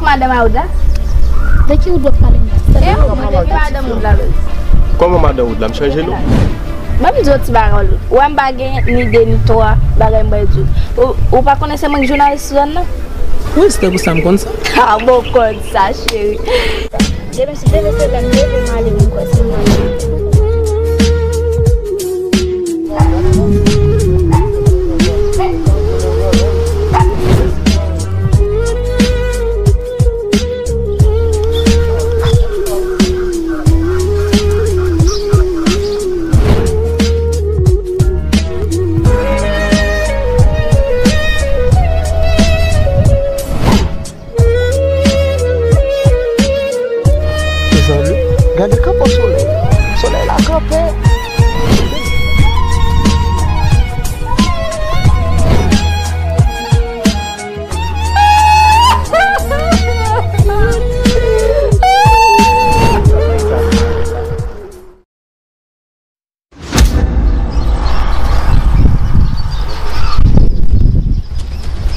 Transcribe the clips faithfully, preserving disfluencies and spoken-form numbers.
Madan Wood la? De ki Wood w ap pale m la? E ou, de ki madan Wood la, baz? Kòman madan Wood la? M chanje non? Ban m di w ti bagay, ou wè m pa gen ni de ni twa bagay m pral di w. Ou, ou pa konnen se mwen ki jounalis sou zòn nan? Wi, se te pou sa m konn sa. A, bon, konn sa, cheri. Demen, si Dye vle, se lè m leve m ale, m kwè se mwen. Mezanmi, gade kanpe solèy. Solèy la kanpe.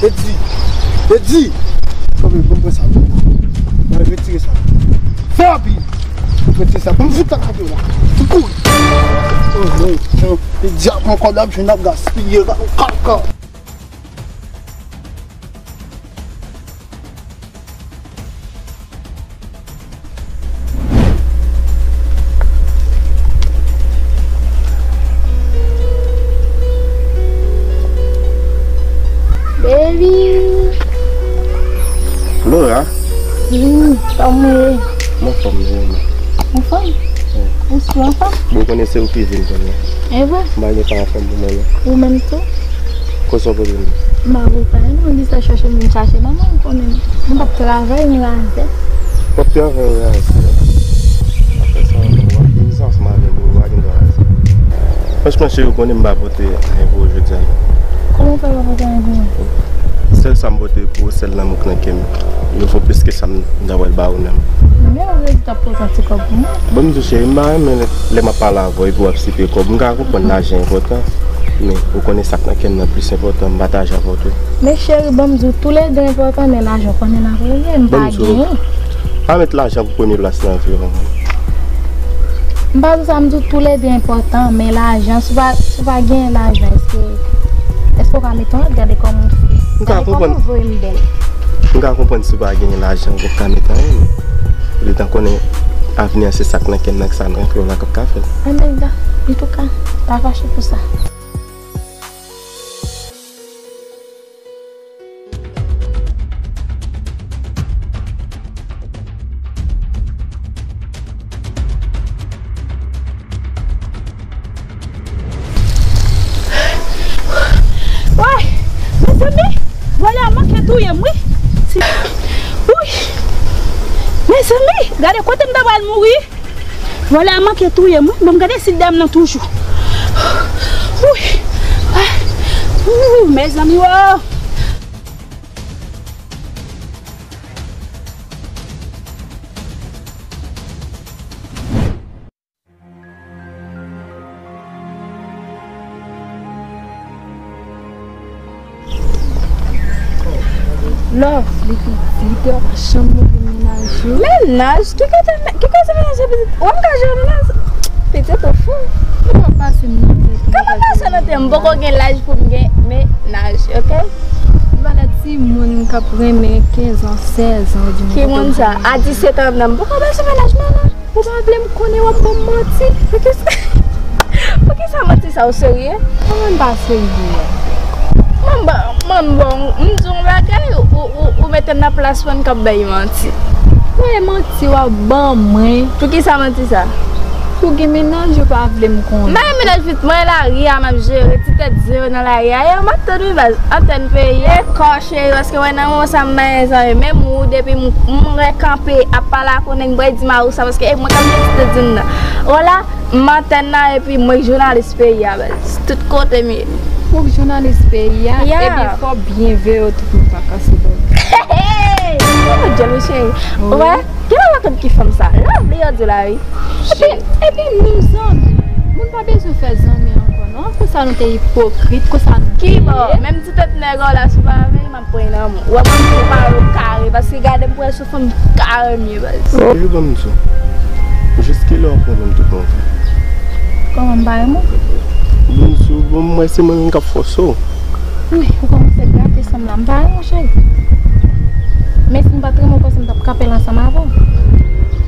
Edi! Edi! Kanpe, ban m pran sa. Mwen retire sa. Fè rapid! Mwen retire sa. Ban m fout sa kanpe la. Fout kouri! Oh non, non. Edi ap pran kòb la, ap jwenn ap gaspiye kaka. Baby. Laura. Wi, kòman w ye? Mwen anfòm, mwen. Anfòm? Wi. Ou sou anfòm? Bon, ou konnen se ou ki vin konnen. E vre? M pa gen pa anfòm pou mwen, non. Ou menm tou? Kote w pote m? M pa pote anyen non, m jis al chache moun chache nan men, ou konnen m p ap travay, m razè. W ap travay, w razè. Apre sa, w ap viv ansanm avè m, ou pa gen dwa razè. Franchman, cheri, ou konnen m pa pote anyen pou ou jodi a, non. Kòman w fè pa pote anyen pou mwen? Sèl sa m pote pou ou, sèl lanmou k nan kè m. Yo vo plis ke sa m ta pral ba ou menm. Men ou redi t ap pote yon ti kòb pou mwen. Bon, m di w, cheri, m pa renmen lè, lè m ap pale avè w epi w ap site kòb. M ka konprann lajan enpòtan. Men, ou konnen sa k nan kè m nan plis enpòtan, m pataje avè w tou. Men cheri, ban m di w, toulède enpòtan, men lajan w konnen nan premye, m pa genyen. Pa met lajan pou premye plas nan vi w. M pa di sa, m di w toulède enpòtan, men lajan, si w pa, si w pa genyen lajan, èske, èske w ka met yon lòt? Gade kòman w fè. M ka konprann. Gade kòman w voye m bèl. M ka konprann si w pa genyen lajan, ou p ap ka met anyen, men ou gentan konnen avni a se sa k nan kè m nan, k sa nan kè w la k ap ka fèt. Anben, antouka, pa fache pou sa. Woy! Mezanmi! Vòlè a manke touye m, wi! Woy! Mezanmi! Gade kote m ta pral mouri! Vòlè a manke touye m, wi. Ban m gade si dam nan toujou. Woy! Ah! Ooh, mezanmi, wo! Love, li pitit, li te pa janm ouvri mennaj yo. Mennaj? Ki kote, ki kote mennaj la pitit? Ou wè m ka jere mennaj? Pitit ou fou. Ou pa pase m nan tèt. Kòman pase nan tèt? M poko gen laj pou m gen mennaj, oke? Valè timoun k ap renmen kenz an, sèz an, di m. Ki moun sa? A disèt an, m poko pase mennaj, non, non. Ou pa vle m konnen w ap ban m manti. Poukisa, poukisa manti sa, ou serye? Kòman m pa serye? Mwen ba, mwen bon, m di w yon bagay, ou, ou, ou mete m nan plas moun k ap bay manti. Wè manti w ap ban mwen. Poukisa manti sa? Ou gen mennaj, ou pa vle m konnen. M pa gen mennaj pitit, mwen lari a m ap jere, ti tèt zewo nan lari a. E, m ap tann wi baz, antèn peyi. E kò cheri, paske wè nan moman sa m pa gen zanmi. Menm ou, depi m, m wè kanpe ap pale ak yon nèg, m pral di mari w sa, paske e mwen k ap mete ti tèt di m nan. Wala, m antèn nan, epi mwen jounalis peyi a, baz. Tout kote m ye. Ou jounalis peyi a, yeah, ebyen fò w byen veye w tout moun pa kase dòmi. Hey, hey! Ou dyòl wi cheri. Ou wè? Gen yon lòt ki fanm sa. Love li yo di la wi. Epi, epi nou zanmi. Moun pa bezwen fè zanmi ankò non. Apre Nou te ipokrit, konsa nou te ye. Ki bò? Menm ti tèt nèg la, si w pa avè l, m ap pran nan men w. Ou wè mwen, m pa yo kare, paske gade m, prèske fanm kare m ye, baz. Yo ban m di w. Jis kilè w ap renmen m tout bon vre? Kòman m pa renmen w? Ban m di w, bon, m wè se mwen menm k ap fòse w. Wi, ou kòmanse gate san m la. M pa renmen w, cheri. Men si m pa t renmen w, panse m t ap kanpe la ansanm avè w.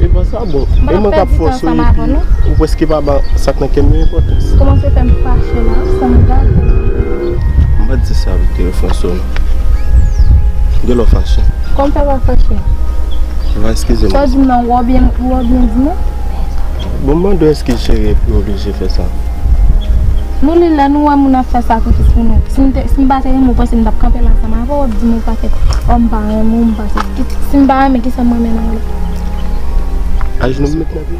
E pa sa, bon. M pa t ap pèdi tan ansanm avè w, non. Ou prèske pa ba sa k nan kè m yo enpòtans. Kòmanse fè m fache la, san m gade. M pa t di sa pou te ofanse w, non. Gen lè w fache. Kòman fè pa fache? Ou pa eskize m. Sa w di m nan, ou byen, ou byen di non? Bon, m mande w eskiz, cheri, epi w oblije fè sa. Nou li lè nou wè moun ap fè sakrifis pou nou. Si m te, si m pa te renmen w, panse m t ap kanpe la ansanm avè w, w ap di m yon pakèt, o, m pa renmen w, m pa se. Si m pa renmen, kisa m renmen nan ou la? Ajnou m met nan pye.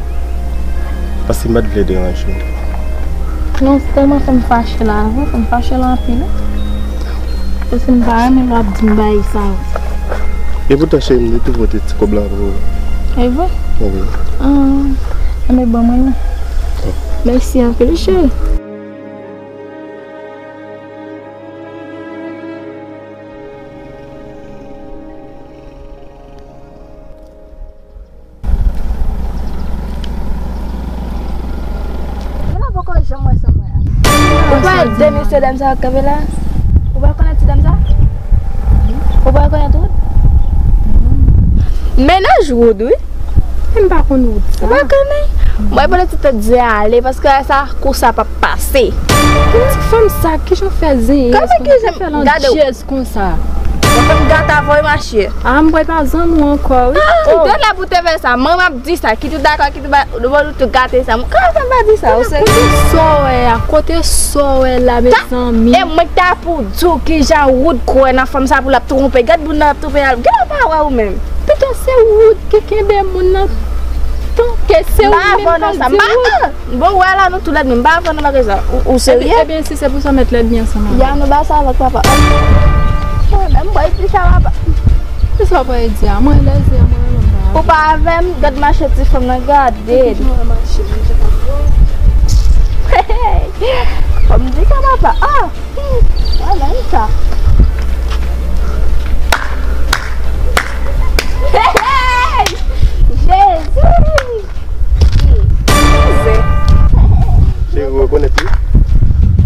Paske m pa t vle deranje w. Non, se tèlman fè m fache la, wi, fè m fache la anpil. Paske m pa renmen lè w ap di m bagay sa yo. Epoutan, cheri, m te tou vote ti kòb la pou ou. E vre? Wi. Ah, enben, ban mwen non. Mèsi anpil, cheri. Moun nan poko janm wè sa mwen an. Ou pa wè de mesye dam sa k kanpe la? Ou pa rekonèt ti dam sa? Ou pa rekonèt Wood? Mennaj Wood, wi. Men m pa konn Wood sa. Ou pa konnen? Mwen, pandan ti tèt zen ale, paske sa, kou sa p ap pase. Ki ti fanm sa, kijan w fè zenyen? Kòman kijan? Gade w. Konsa. Mwen fè m gate avè w, mache. Ah, m kwè pa zanmi w ankò, wi. Ah, ou te la pou te fè sa. Mwen, m ap di sa. Kit ou dakò, kit ou pa, nou bon, nou tou gate sa. Mwen, kòman fè m pa di sa, ou serye? Kote sa w wè a? Kote sa w wè la, mezanmi? E mwen ki ta pou di w kijan Wood kwè nan fanm sa pou l ap twonpe. Gad moun nan ap twonpe al. Gad ou pa wè ou menm. Pito se Wood ki kenbe moun nan tanke se ou menm k ap di Wood. Bon, wè la nou toulède menm, m pa avè w nan bagay sa. Ou, ou serye? Ebyen, ebyen, si se pou sa, mèt lèd byen ansanm avè w. Ya, nou ba sa avèk papa. Oh, mwen menm, mwen di sa, papa. Kisa w pral di a? Mwen lèze a, mwen menm, m pa avè w. Ou pa avè m, gad mache ti fanm nan, gade. Ki jan w mache, mwen jan pa wè w. Fò m di sa, papa. Ah! Hmm, wè menm sa. Hey, hey! Jezi! Cheri, ou rekonèt li?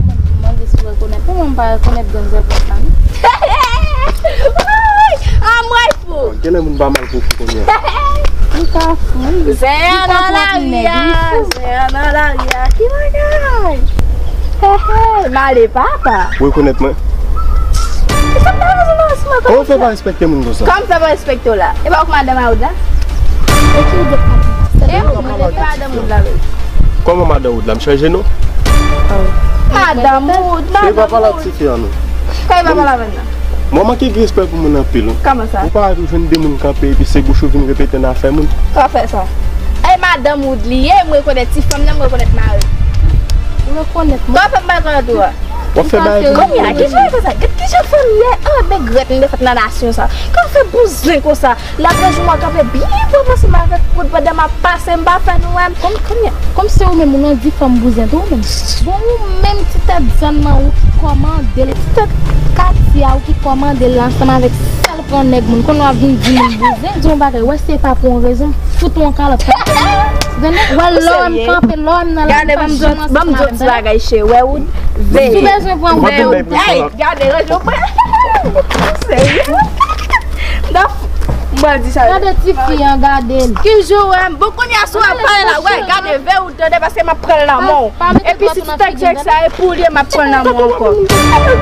Mwen mande si w rekonèt mwen, mwen pa rekonèt granzè pran sa, non. Anmwey fou! Genlè moun pa mal pou fou kounye a. Li ka fou, wi. Zen an nan lari a, zen an nan lari a. Ki bagay? Hey, hey, male papa. Ou rekonèt mwen? Sa pa rezon nan sou mwen. Kòman w fè pa respekte moun konsa? Kòman fè pa respekte w la? E pa ou k madanm a Wood la? E ki Wood ap pale? E ou mwen te di madanm Wood la, wi. Kòman madanm Wood la? M chanje non? Madanm Wood, madanm Wood. E pa pale ak tifi an non. Kòman e pa pale avè l la? Mwen manke gen respè pou moun anpil wi. Kòman sa? Ou pa jwenn de moun kanpe epi se bouch ou vin repete nan afè moun. Kòman fè sa? E madanm Wood li ye, m rekonèt ti fanm nan, m rekonèt mari. Ou rekonèt mwen? Kòman fè m pa rekonèt ou a? W ap fè bagay pou mwen. Kounye a, kijan w fè sa? Gad kijan fanm ye. Ah, men grèt m te fèt nan nasyon sa. Kòman fè bouzen konsa? Lòt jou m kanpe byen pwòp ansanm avèk Wood pandan m ap pase, m pa fè nou wè m. Kòm, kòm, kòm se ou menm, ou nan di fanm bouzen tou ou menm. Bon, ou menm ti tèt zòn nan, ou ki kòmande l. Ti tèt katye a, ou ki kòmande l ansanm avèk sèl pran nèg moun. Kounye a w ap vin di moun bouzen, di yon bagay, wè se pa pou yon rezon, m fout ou yon kalòt. Wè lè w wè m kanpe, lè w wè m nan lari, pa janm ansanm avè m. Gade, ban m di w ti bagay, cheri. Wè Wood, veye. Si w bezwen pran Wood, veye. Ey, gade, ranje w pran. Serye? Mwen di sa. Gade ti fi an, gade l. Ki jou wè m? Bon, kounye a si w ap pale la, wè, gade, veye ou tande, paske m ap pran l nan men w. Epi si ti tèt sa e pou li, m ap pran l nan men w ankò.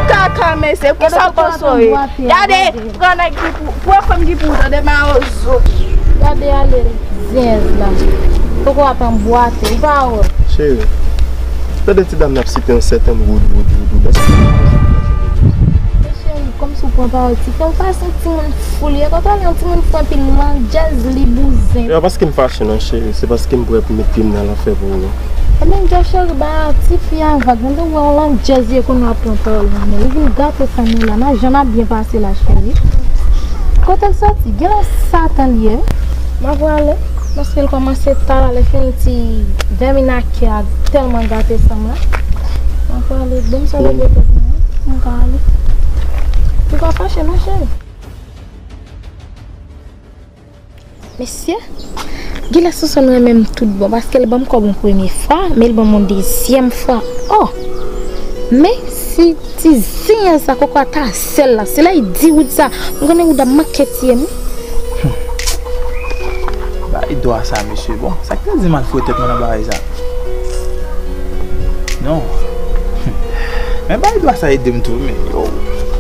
Kaka, mesye, kisa w panse w ye? Gade, pran nèg ki pou, pran fanm ki pou ou tande, mawozo. Gade ale, zenz la. Poko ap anbwate, ou pa wè. Cheri, tande ti dam nan ap site yon sèten Wood, Wood, Wood, Wood. Èske Cheri, kòmsi w pran pawòl ti frè, ou pa se yon timoun fou li ye, kontrè li yon timoun fou anpil, landjèz li bouzen. E pa paske m fache non cheri, se paske m prè pou met pye m nan lanfè pou ou. Ebyen, Dja cheri, ba ti fi a vag, mwen te wè yon landjèz li ye kounye a ap pran pawòl nan men l, li vin gate fanmi la, nan jan n ap byen pase la cheri. Kote l soti? Genlè satan li ye wi. M ap prale, paske l kòmanse ta la, lè fini ti vèmin a kè a tèlman gate san m la. Mwen prale. Bon, sa regle tèt mwen. Mwen ka ale. Ou pa fache non, cheri? Mesye, genlè Sonsonn renmen m tout bon, paske l ban m kòb yon premye fwa, men l ban m yon dezyèm fwa. Oh! Men si ti ziyèz sa, koko a ta sèl la, se lè l di Wouda sa, m konnen Wouda manke tiye m wi. Bay dwa sa, mesye. Bon, sa k te di m al foure tèt mwen nan bagay sa? Non. Men bay dwa sa ede m tou, men yo.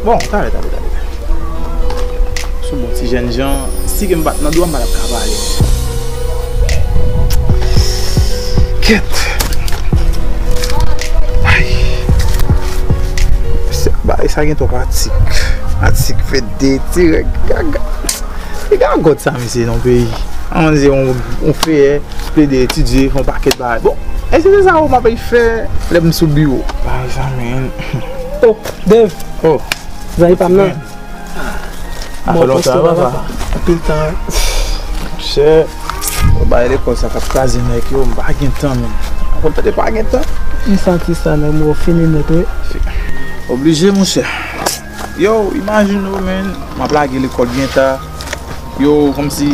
Bon, talè, talè, talè. Sou bon ti jènjan, si ke m pa t nan dwa, m pa t ap ka pale. Kèt. Ay. Se, bagay sa gen twòp atik. Atik vèt de tirèk gaga. Piga gòt sa, mesye, nan peyi. An, se yon, yon feyè, plede etidye, fè yon pakèt bagay. Bon, e se sa ou m ap fè lè m sou biwo. Bagay sa, men. Oh, Dave. Oh. Zanmi pa m nan. Sa fè lontan, papa. Anpil tan. Chè, bagay lekòl sa k ap kraze nèg yo, m pa gen tan, men. Ou konn tande pa gen tan? M santi sa, nèg mwen fini nèt, wi. Oblije, monchè. Yo, imajine w, men, m ap lage lekòl byen ta. Yo, kòmsi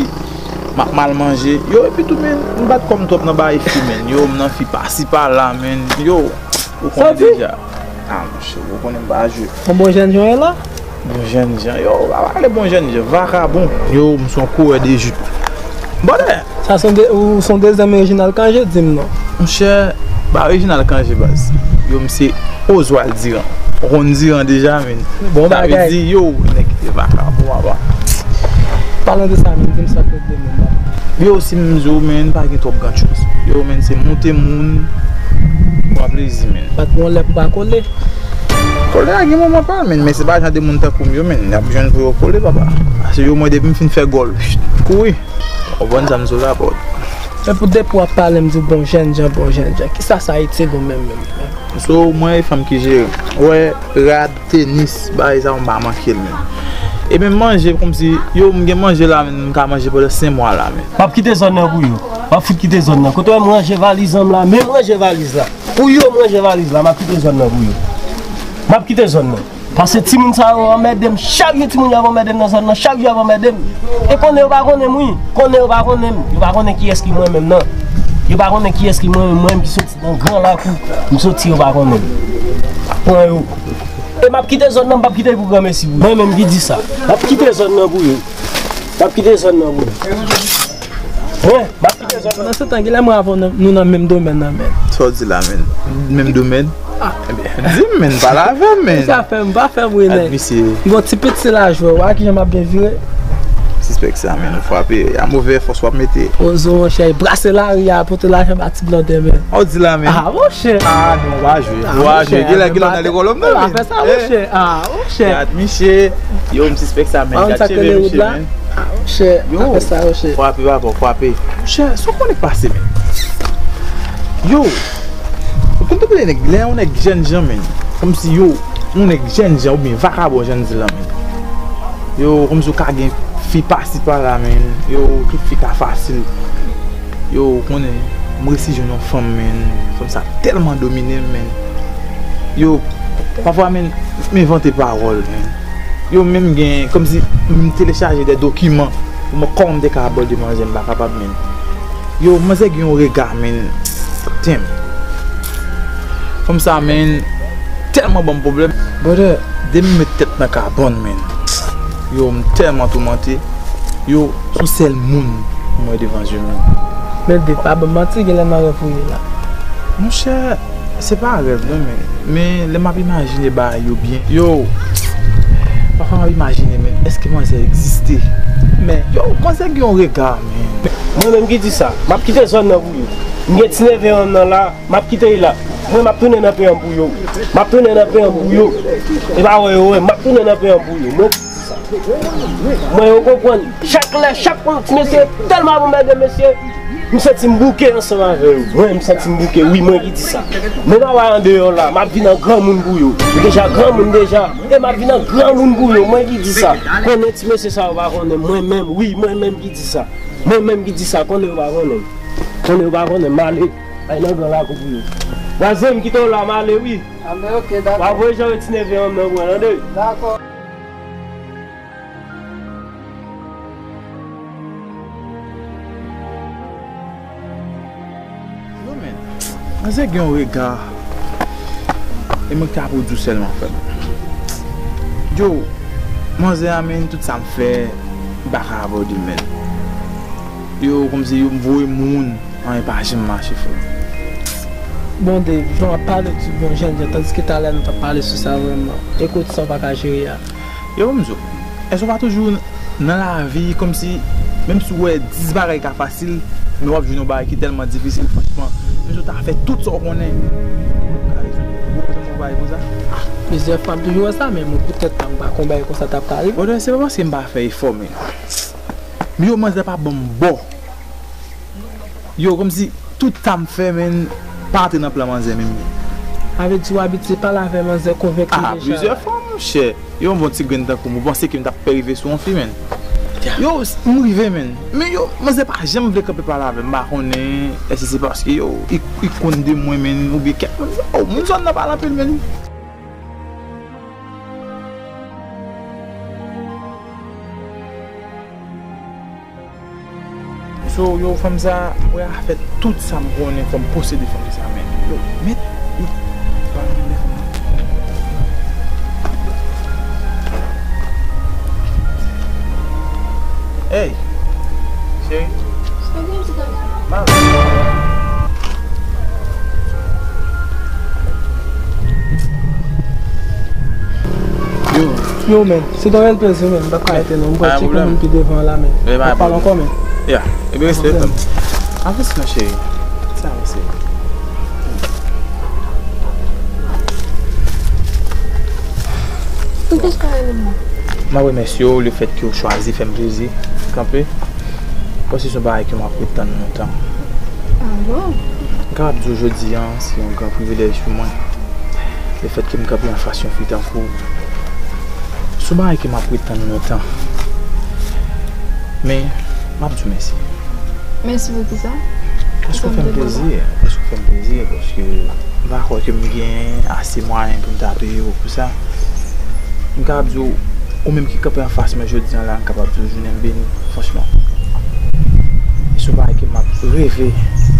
m ap mal manje. Yo, epi tou, men, m bat kò m twòp nan bagay fi, men. Yo, m nan fi pasi pala, men. Yo, ou konnen deja. Ah, monchè, ou konnen m pa jwe. Yon bon jènjan w ye la? Bon jènjan. Yo, pa pale bon jènjan. Vakabon. Yo, m se yon kourè de jip. Bòdè! Sa se yon de, ou se yon dezyèm Reginald Cangé, di m non. Monchè, pa Reginald Cangé, baz. Yo, m se Oswald Durand. Ou konn Durand deja, men. Bon bagay. Sa vle di, yo, nèg ki te vakabon, papa. Palan de sa, men, di m sa k rete, men, baz. Yo, si m di w, men, pa gen twòp granchòz. Yo, men, se moute moun, pran plezi, men. Pa t gen yon lè pou pa kole. Kole a gen moman pa l, men, men se pa jan de moun tankou m yo, men, y ap jwenn pou yo kole, papa. Paske yo, mwen, depi m fin fè gòl, kouri. Ou konprann sa m di w la, bòd. Men pou depi w ap pale m di w bon jènjan, bon jènjan. Kisa sa itil ou menm, menm, menm? So, mwen e fanm ki jere. Ou wè, rad, tenis, bagay sa yo m pa manke l menm. E menm manje, kòmsi, yo, m gen manje la, men m ka manje pandan senk mwa la, men. M ap kite zòn nan pou yo. M ap fout kite zòn nan. Kote w wè m ranje valiz an m la, men m ranje valiz la. Pou yo, m ranje valiz la, m ap kite zòn nan pou yo. M ap kite zòn nan. Paske timoun sa yo anmède m. Chak jou timoun yo ap anmède m nan zòn nan. Chak jou y ap anmède m. E konnen yo pa konnen m, wi. Konnen yo pa konnen m. Yo pa konnen kiyès ki mwen menm, non. Yo pa konnen kiyès ki mwen menm. Mwen menm ki soti nan gran lakou. M soti, yo pa konnen m. Pran yo. E m ap kite zòn nan, m p ap kite l pou granmesi, wi. Mwen menm ki di sa. M ap kite zòn nan pou yo. M ap kite zòn nan pou yo. Mwen, m ap kite zòn nan. Nan se tan, genlè mwen avè w, nou nan menm domèn nan, men. Sa w di la, men? Menm domèn? Ah. Ebyen, di m, men, pale avè m, men. Sa fè m, pa fè m ri, nèg. Gad misye. Yon ti piti lajwè, w a kijan m ap byen vire. Sispèk sa, men, ou frape. A movè fòs w ap mete. Ozo, monchè, brase lari a, pote lajan ba ti blòdè, men. Sa w di la, men? Ah, monchè. Ah, non, w a jwe. Ah, w a jwe. Genlè, genlè w nan lekòl, non, men. Pa fè sa, monchè. Ah, monchè. Gad misye. Yo, m sispèk sa, men. Gad cheve misye, men. Ah, monchè, pa fè sa, monchè. Frape, papa, frape. Monchè, sa w konnen k pase, men? Yo, ou konn tande lè nèg, lè yon nèg jènjan, men. Kòmsi yo, yon nèg jènjan oubyen vakabon, jan n di la, men. Yo, kòmsi w ka gen fi pasi pala, men. Yo, tout fi ka fasil. Yo, ou konnen, m resi jwenn yon fanm, men. Fanm sa tèlman domine m, men. Yo, pafwa, men, m envante pawòl, men. Yo, menm gen, kòmsi m telechaje de dokiman pou mwen, kòman m te ka abòde manzè, m pa kapab, men. Yo, manzè gen yon rega, men. Damn. Fanm sa, men, tèlman ban m pwoblèm. Brother, depi m met tèt nan kabann, men. Yo, m tèlman toumante. Yo, se yon sèl moun m wè devan je m yo. Men de, pa ban m manti, genlè nan rèv ou ye la. Monchè, se pa rèv non, men, men lè m ap imajine bagay yo byen, yo, pafwa m ap imajine, men, èske manzè egziste? Men, yo, manzè gen yon rega, men. Mwen menm ki di sa, m ap kite zòn nan pou yo. M gen ti neve an nan la, m ap kite l la. Mwen, m ap tounen nan peyi an pou yo. M ap tounen nan peyi an pou yo. E pa wè yo wè, m ap tounen nan peyi an pou yo. Mwen, Mwen, yo konprann. Chak lè, chak ti mesye tèlman ap anmède mesye. M santi m bouke ansanm avè yo. Mwen, m santi m bouke. Wi, mwen ki di sa. Men pa wè andeyò la, m ap vin an granmoun pou yo. M deja granmoun deja. E m ap vin an granmoun pou yo. Mwen ki di sa. Konnen ti mesye sa yo pa konnen m. Mwen menm, wi, mwen menm ki di sa. Mwen menm ki di sa. Konnen yo pa konnen m. Konnen yo pa konnen m. M ale. Ay nan gran lakou pou yo. Manzè, m kite w la, m ale wi. Anben, ok, dakò. W ap voye jan ti neve an nan mwen, tande? Dakò. Yo, men, manzè gen yon rega. E mwen ki ta pou di w sèlman, frè m. Yo, manzè a, men, tout sa m fè, m pa ka abòde l, men. Yo, kòmsi yo voye moun, anyen pa janm mache, frè m. Bon, Dave, jan w ap pale di yon jèn jan, tandiske talè nou t ap pale sou sa vrèman. E kote sa w pa ka jere a? Yo, ban m di w, èske w pa toujou nan lavi, kòmsi, menm si w wè dis bagay ka fasil, men w ap jwenn yon bagay ki tèlman difisil, franchman, menm si w ta fè tout sa w konnen, ou pa ka rezoud yon bagay konsa? Plizyè fwa m toujou wè sa, men mwen, pou tèt pa m, m pa kwè yon bagay konsa t ap ka rive. Brother, se pa paske m pa fè efò, men, men yo, manzè pa ban m bò. Yo, kòmsi tout sa m fè, men, pa antre nan plan manzè menm. Sa vle di w abitye pale avè manzè, konvenk li deja? Ah, plizyè fwa, monchè. Yo, yon bon ti grenn tankou m, ou panse ke m t ap pè rive sou yon fi, men? Yo, m rive, men. Men yo, manzè pa janm vle kanpe pale avè m, m pa konnen èske se paske, yo, li, li konn de mwen, men, oubyen kèk moun, yo, moun zòn nan pale anpil, men. So, yo, fanm sa, mwen a fè tout sa m konnen fò m posede fanm sa, men, yo, men, yo, pa renmen fanm nan. Hey, cheri. Sa gen ti bagay? Mal. Yo. Yo, men, se yon rèl plezi, men, m p ap ka rete non. M pral tcheke moun pi devan la, men. N ap pale ankò, men. Ya, epi respè, frè m. Avanse non, cheri. Sa avanse. M ap remèsye w lefèt ke w chwazi fè m plezi, kanpe. Paske se yon bagay ke m ap ret tann lontan. Ah bon? M kapab di w jodi a, se yon gran privilèj pou mwen. Lefèt ke m kanpe anfas yon fi tankou w, se yon bagay ke m ap ret tann lontan. Men, m ap di w mèsi. Mèsi pou kisa? Paske w fè m plezi, paske w fè m plezi, paske m pa kwè ke m gen ase mwayen pou m ta peye w pou sa. M kapab di w, ou menm ki kanpe anfas mwen jodi a la, m kapab di w jounen m beni, franchman. E se yon bagay ke m ap reve,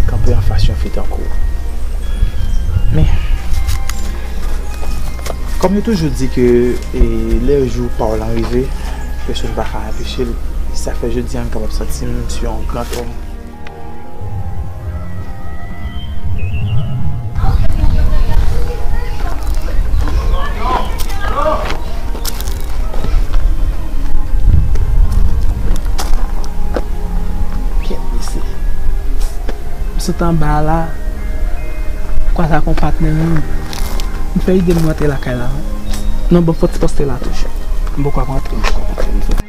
kanpe anfas yon fi tankou w. Men, kòm yo toujou di ke, e, lè jou pa w lan rive, pèsonn pa ka anpeche l. Se sa k fè jodi a m kapab santi m se yon gran nonm. Kèt mesye. M sot anba la, m kwaze ak yon patnè m. M fè ide m rantre lakay la. Non, bon, fò ti poste la toujou. M poko ap rantre, m poko ap rantre, m sot.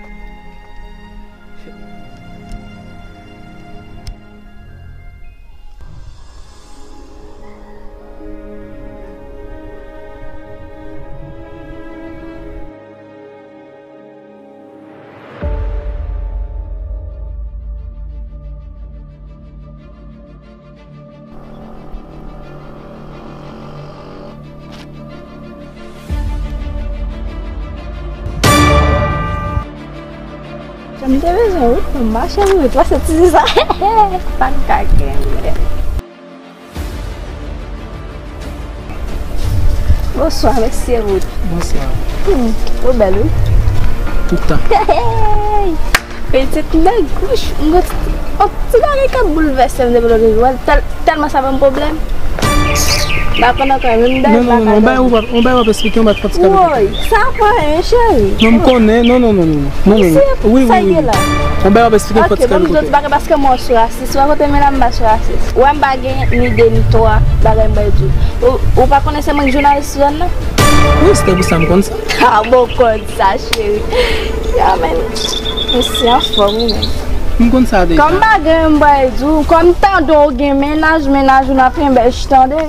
Jan m te bezwen wout pou m mache wout, pase ti sa. Pa n ka kenbe. Bonswa, mesye Wood. Bonswa. Hmm, ou bèl, wi. Toutan. Hey! Pitit nèg, wouch, m gon ti, on ti bagay k ap boulvèse m depi lòt jou a. Tèl-, tèlman sa ban m pwoblèm. M pa konn ankò, menm dèyè lakay. Non, non, non, non, on bagay w ap, on bagay w ap esplike, on bagay fò ti kalite. Woy, sa pa anyen, cheri. Non, m konnen, non, non, non, non. Non, non, non. Wi, wi, wi, wi. On bagay w ap esplike, fò ti kalite. Ok, bon, m di w ti bagay paske mwen sou rasis. Si w wè kote m ye la, m pa sou rasis. Ou wè m pa gen ni de ni twa bagay m bay di w. Ou, ou pa konnen se mwen ki jounalis sou zòn nan? Wi, se te pou sa m konn sa. Ah, bon, konn sa, cheri. Ya, men, mesye anfòm, wi, men. M konn sa deja. Kòm bagay m bay di w, kòm tande w gen mennaj, mennaj ou nan penbèch, tande.